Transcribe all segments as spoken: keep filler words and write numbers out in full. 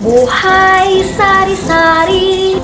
Buhay Sari-Sari.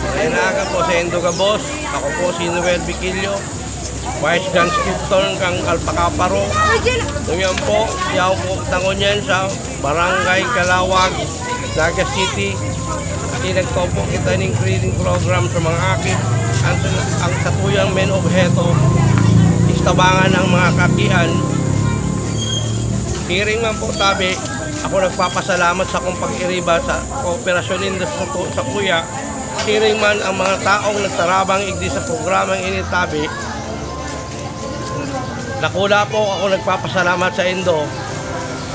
Maray na aga po sa indo gabos. Ako po si Noel Viquilio, Vice Grand Scriptor kan Alpacaparo. Ngunyan po, yaw po tangon yan sa Barangay Calawag, Naga City. Kasi nagtuo po kita ning breeding program sa mga aki. Ang, ang satuyang main obheto, istabangan ang mga kaakian. Siring man po tabi, ako nagpapasalamat sa akong pag-iriba sa kooperasyon nindo sa, sa kuya. Siring man ang mga taong nagtarabang igdi sa programang ini tabi. Dakula po ako nagpapasalamat sa indo.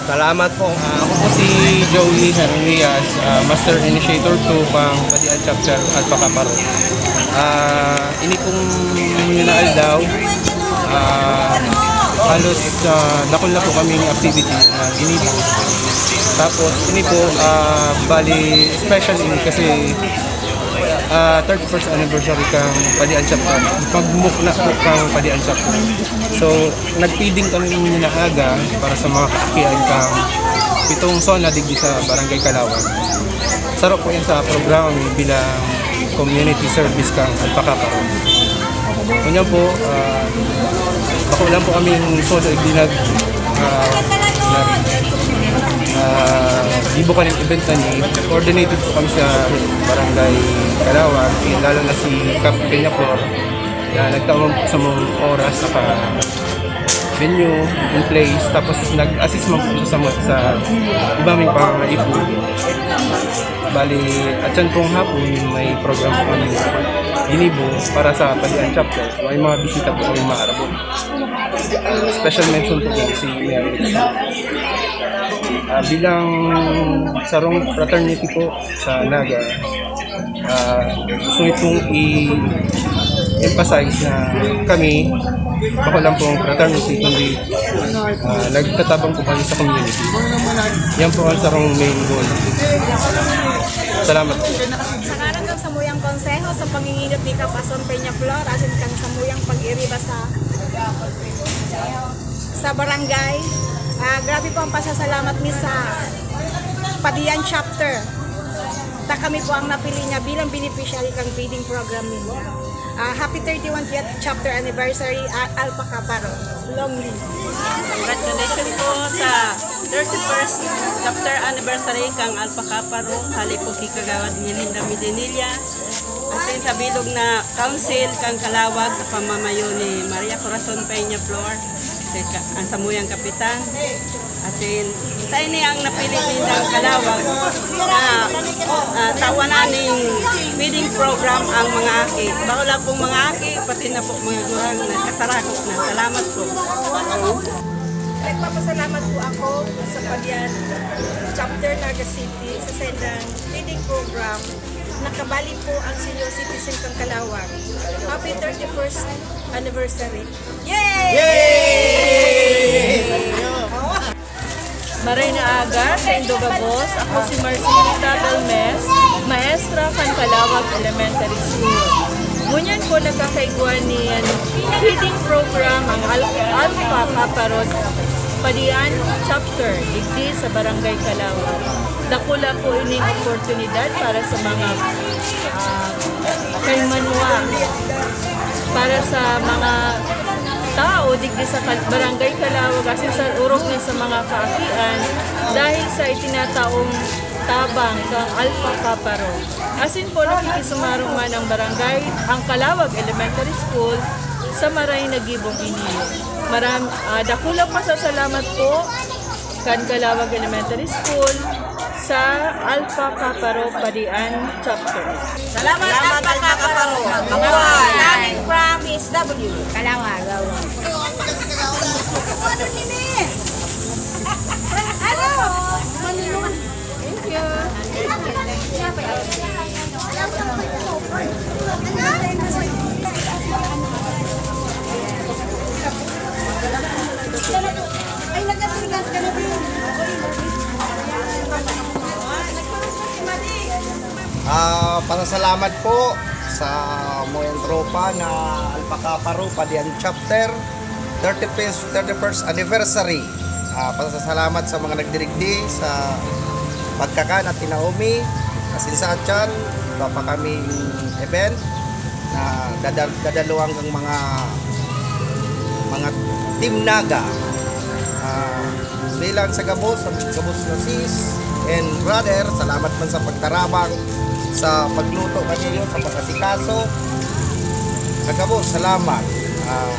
Salamat po. Ah, ako po si Joey Hernias, ah, Master Initiator two pang Padian Chapter Alpacaparo. Ah, ini pong mga na aldaw, ah, halos, ah, dakul na po kaming activity na ginibo. Tapos, ini po, ah, bali, special ini kasi, ah, thirty-first anniversary kang Padian Chapter. Pagmukna po kang Padian Chapter. So, nag-feeding kami na aga para sa mga kaakian kang pitong zona digdi sa Barangay Calawag. Saro po yan sa programa mi bilang community service kang Alpacaparo. Ngunyan po, ah, bako lang po kaming solo igdi nag, ah, nag, ah, gibo kaning event na ni, coordinated po kami sa Barangay Calawag, lalo na si Kap Peñaflor, na nagtaon po sa mga oras sa venue, in place, tapos nag-assist man po siya sa mga, sa iba may pangangaipo. Bali, at yan pong hapon, may program po kami ginibo para sa Padian Chapter. May mga bisita po kami maarabon. Special mention po dyan si Mayor. Ah, bilang sarong fraternity po sa Naga, ah, gusto ko pong i-emphasize na kami, ako lang pong fraternity, kundi, ah, nagtatabang po kami sa community. Yan po ang sarong main goal. Salamat po. Sa ngaran kan samuyang konseho, sa pangingiinot ni Kap Ason Peñaflor, asin kan samuyang pag-iriba sa, sa barangay, ah, grabe po ang pasasalamat mi sa Padian Chapter. Ta kami po ang napili niya bilang beneficiary kan feeding program ninyo. Ah, happy thirty-one chapter anniversary, ah, Alpacaparo. Long live! Congratulations po sa thirty-first chapter anniversary kang Alpacaparo. Hali po ki Kagawad Melinda Medinilla. Asin sa bilog na council kang Calawag sa pamamayo ni Maria Corazon Peñaflor, si ka-, ang samuyang kapitan. Asin, sa ini ang napili nindang Calawag na, ah, tawanan ning feeding program ang mga aki. Bako lang pong mga aki, pati na po mga gurang na kasarakop na. Salamat po. Nagpapasalamat po ako sa Padian Chapter Naga City sa sendang feeding program. Nakabali po ang senior citizen kang Calawag. Happy thirty-first anniversary! Yay! Yay! Maray na aga sa indo gabos. Ako si Marcelita Belmes, maestra kan Calawag Elementary School. Ngunyan po nagkakaigwa ni, ano, feeding program ang Al-, Alpacaparo Padian Chapter, digdi sa Barangay Calawag. Dakula po ining oportunidad para sa mga, ah, kaimanuan, para sa mga tao digdi sa Kal-, Barangay Calawag, asin sa orog na sa mga kaakian, dahil sa itinataong tabang kang Alpha Kappa Rho. Asin po, nakikisumarong man ang barangay, ang Calawag Elementary School, sa maray na gibong ini. Maram-, ah, dakulang pasasalamat po kan Calawag Elementary School sa Alpha Kappa Rho Padian Chapter. Salamat, Alpha Kappa Rho. Mabuhay. Coming from S W. Calawag. Ano? Thank you. Ah, pasasalamat po sa muyang tropa na Alpha Kappa Rho Padian Chapter, thirty-first, thirty-first anniversary. Ah, pasasalamat sa mga nagdirigdi sa pagkakan at tinaomi. Asin sa atyan, iba pa kaming event na dadal- dadaluhan ng mga mga Team Naga. Ah, bilang sa gabos, sa gabos na sis and brother, salamat man sa pagtarabang, sa pagluto kaniyo, sa pag-asikaso. Sa gabos, salamat. Ah,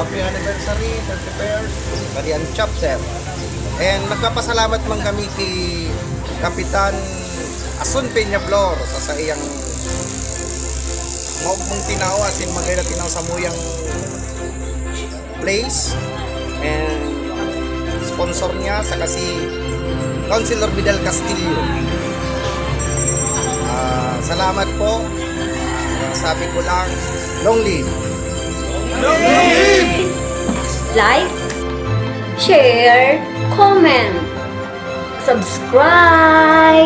happy anniversary, thirty-first, Padian Chapter. And nagpapasalamat man kami kay Kapitan Ason Peña Flor sa saiyang maugmong tinaw, asin magay na tinaw sa muyang place. And sponsor niya, saka si Councilor Vidal Castillo. Ah, salamat po. Sabi ko lang, long live! Like, share, comment, subscribe.